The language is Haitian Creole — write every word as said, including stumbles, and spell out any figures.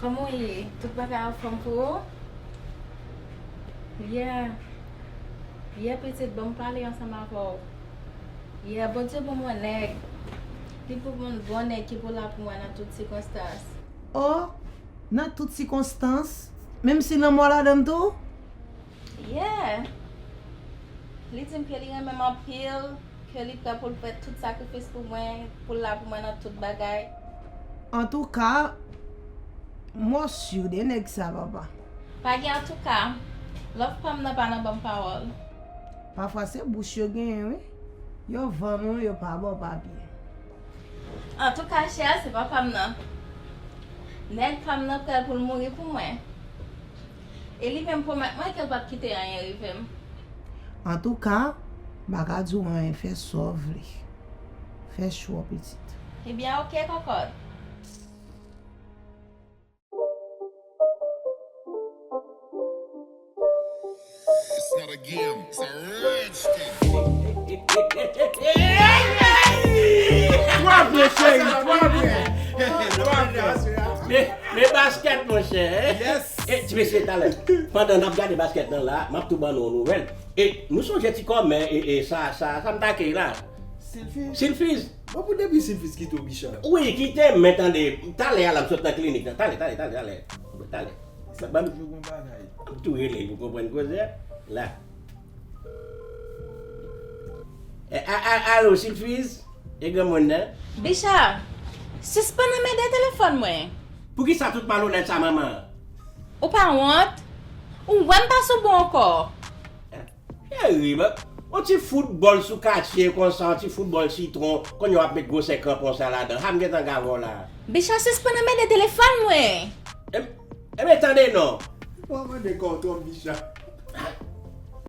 Kòman w ye? Tout bagay anfòm pou ou? Yeah. Yeah, pitit, ban m pale ansanm avè w. Yeah, Bondye ban mwen nèg. Li pou ban m bon nèg ki pou la pou mwen nan tout sikonstans. Oh, nan tout sikonstans? Menm si lanmò ladan l tou? Yeah. Li di m ke li renmen m anpil, ke li prè pou l fè tout sakrifis pou mwen, pou l la pou mwen nan tout bagay. Antouka, m ò si de nèg sa, papa. Pa gen antouka. Love pa m nan pa nan ban m pawòl. Pafwa se bouch yo genyen, wi. Yo vann ou, yo pa ba w papye. Antouka, chè, se papa m nan. Nèg pa m nan prè pou l mouri pou mwen. E li menm pwomèt mwen ke l p ap kite anyen rive m. Antouka, m pa ka di w anyen, fè sa w vle. Fè chwa w, pitit. Ebyen, oke, kòkòt. It's not a game, it's a rich thing. Twa byen, cheri, twa byen. Twa byen. Men, men baskèt, monchè, hein? Yes. E, ti mesye, talè, pandan n ap gade baskèt nan la, m ap tou ban nou yon nouvèl. E, nou sonje ti kòmè, e, e, sa, sa, sa m take la. Silfiz? Silfiz. Bon, pou depi Silfiz kite w, Bicha. Wi, kite m, men tande, talè a la, m sot nan klinik nan. Talè, talè, talè, talè. Talè. Sa ban m toujou gon bagay. M ap tou rele pou konprann koze a. La. E, a, a, alo, Silfiz? E granmoun nan? Bicha, sispann anmède telefòn mwen. Poukisa tout malonèt sa, manman? Ou pa wont? Ou wè m pa sou bon ankò. Cheri, ba, yon ti foutbòl sou katye konsa, yon ti foutbòl sitwon, kounye a w ap met gwosè kranpon sa ladan. Ha, m gentan gave w la. Bicha, sispann anmède telefòn mwen. Em, Ebyen, tande non. Ou pa mande kò w twòp, Bicha.